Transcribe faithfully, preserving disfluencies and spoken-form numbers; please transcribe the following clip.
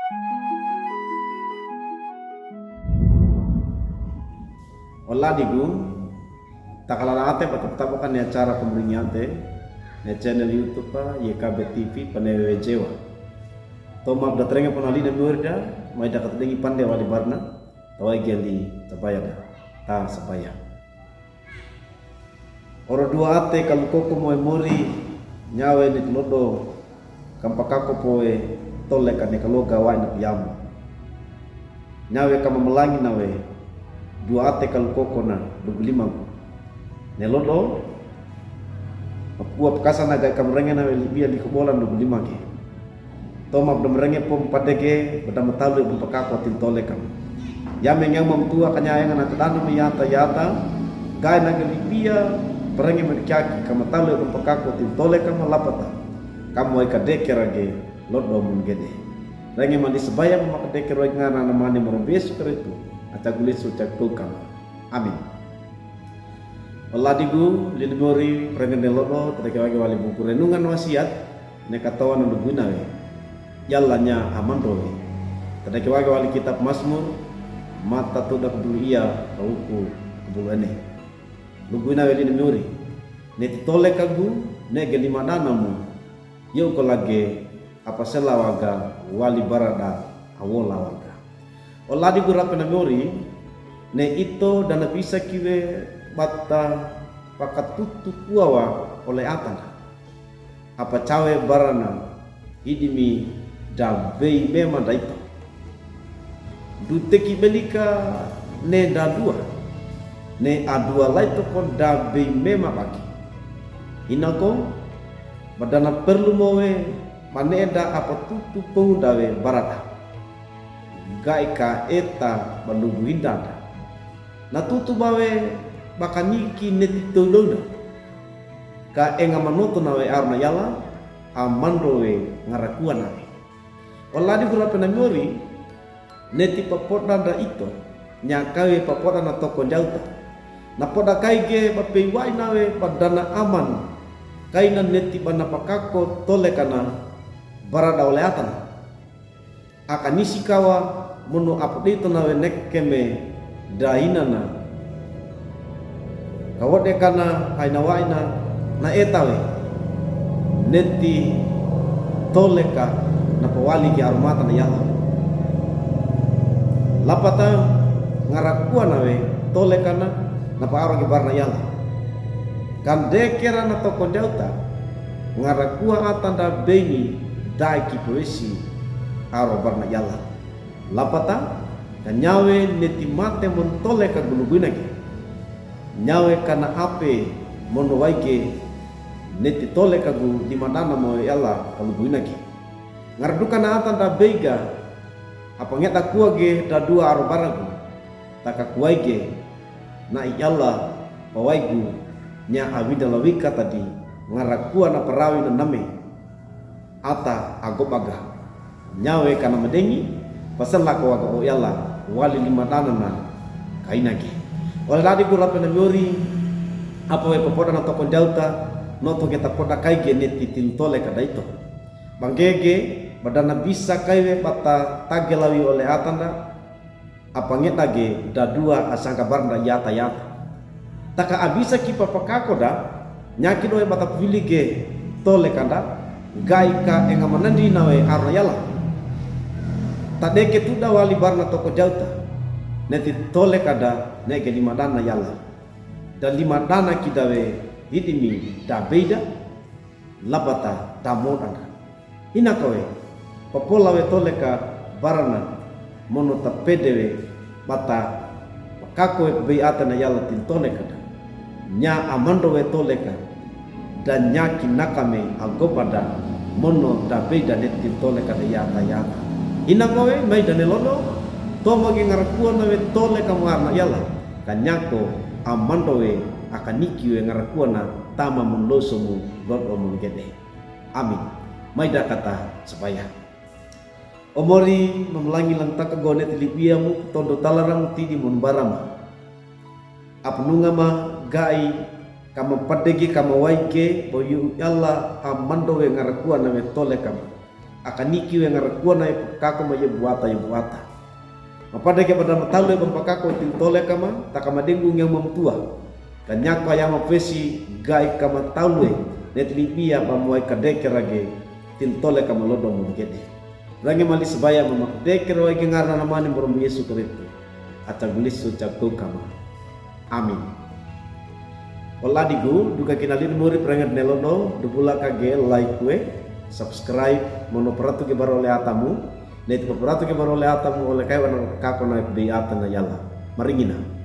O ladigu, takalalan ate ba tapatapakan i acara pemeringiante ne channel YouTube a Y K B T V pane wewe jewa. Toma bda terenge pona li na miori da, mai da katedengi pande wali barna, tawaige li tabaya da, ta sabaya. Oro duwa ate kalukoko mowe mori, nyawe ni tilodo kampakako powe tole kane kaloga wa'i na piyamo. Nyawe kamamelangi nawe, duwa ate kalukoko na lugulimagu. Ne lodo, mapua pekasana ga'i kamerenge nawe libiya likobola lugulimage. Toma bda merenge pom padege, bda matalu e pampakako tin tole kama. Yame nyawe mamtuwa kanya enga na tedana me yata yata, ga'i nage libiya, perenge me dikiaki kamatalu e pampakako tin tole kama lapata. Kama wa'i kadekerage, lodo mengede. Renge mandi sabaya mama kadekero ngarana mane moro Yesu Kristo, aca gulisu aca kukama. Amin. O ladigu, li na miori, perenge ne lodo, tadakewage wali buku renungan wasiat, ne katowan o luguina we. Yalla nya amandro we. Tadakewage wali kitab Masmur, mata tuda kebulu iya, kawuku kebulu ene. Luguina we li na miori. Ne ti tole kagu, ne ge lima dana mu. Yo ko lage, apasela waga, wali barada, awola waga. O ladigu rape na miori, ne ito dana bisa kiwe bata pakatutu kuwawa ole atanda. Apacawe barana, hidimi da bei mema da ito. Duteki belika ne da dua, ne adua laito ko da bei mema bagi. Inako, ba dana perlu mowe, mane da apatutu pongu dawe barada. Ga'i ka eta ba lugu hindanda. Na tutu bawe ba kaniki ne ti tolona. Ka enga manoto nawe arona yala, amandro we ngarakua nawe. O ladigu rape na miori, ne ti papodanda ito, nya kawe papodanda toko jauta. Na poda kaige ba pei wa'i nawe ba dana aman, kaina ne ti bana pakako tole kana barada ole atana. Aka nisi kawa mono apo dito nawe nekke me daina na. Kawode kana haina waina na eta we. Ne ti tole ka na pawali ki aromata na yala. Lapata ngarakua nawe tole kana na paaro ki barna yala. Kandekera na toko jauta ngarakua atanda beini dai ki powesi aro barna yala. Lapata, ka nyawe ne ti mate mon tole ka guluguina ge. Nyawe kana ape mono waige ne ti tole ka gu lima dana mo yala ka luguina ge. Ngaraduka na atanda beiga, apangeda kua ge dadua aro baragu. Taka kuaige, na i yala pawaigu nya awida lawika tadi ngarakua na parawi na name. Ata agobaga. Nyawe kana madengi, pasela ko waga o yala, wali lima dana na kaina ge. Ole ladigu rape na miori, apo we papoda na toko jauta, no toge tapoda kaige ne ti tintole ka daito. Bangege, ba dana bisa kaiwe bata tage lawi ole atanda, apangeda ge dadua asangka barnda yata yata. Taka abisa ki papakako da, nyaki doe bata pwili ge tole kanda, gai ka enga manandi nawe arona yala. Tadeke tuda wali barna toko jauta, ne ti tole kanda ne ge lima dana yala. Da lima dana ki dawe hidimi da beida, labata da modanda. Ina kawe, papola we tole ka barana, mono tapede we bata, pakako we pebei ata na yala tintole kada. Nya amando we tole ka, da nya kinaka me agobada, mono da beida ne tintole kada yata yata. Ina kawe, maida ne lodo, toma ge ngarakua na we tole ka mo arona yala, ka nyako amando we akaniki we ngarakua na tama mon loso mo lodo mon gede. Amin. Maida kata sabaya. O Mori, mamalangi langtaka gone ti libiamu, tondo talarang tidi mon barama. Apenunga ma gai, kama padege kama waige, boyu yala amando we ngarakua na we tole kama. Akanikiwe nga' rekuwa na ipakako ma iye buwata, iye buwata. Mapadaki padama taluwe bang pakako tiltole kama, ta kama denggu ngiyaw mamtuwa. Kanyako ayama pesi ga'i kama taluwe, neti libiya bang muwai kadekera ge, tiltole kama lodo mudugede. Range mali sabaya mamakadekera wai ge ngarana namani mborombo Yesu Kristo. Aca gulisu ca kukama. Amin. Oladigu, duka kinalin muri prenged ne lodo, dubula kage like we, subscribe, mono peratu ge baro ole atamu, neti peratu ge baro ole atamu, ole kai wana kako na F B I ata na yala. Maringina.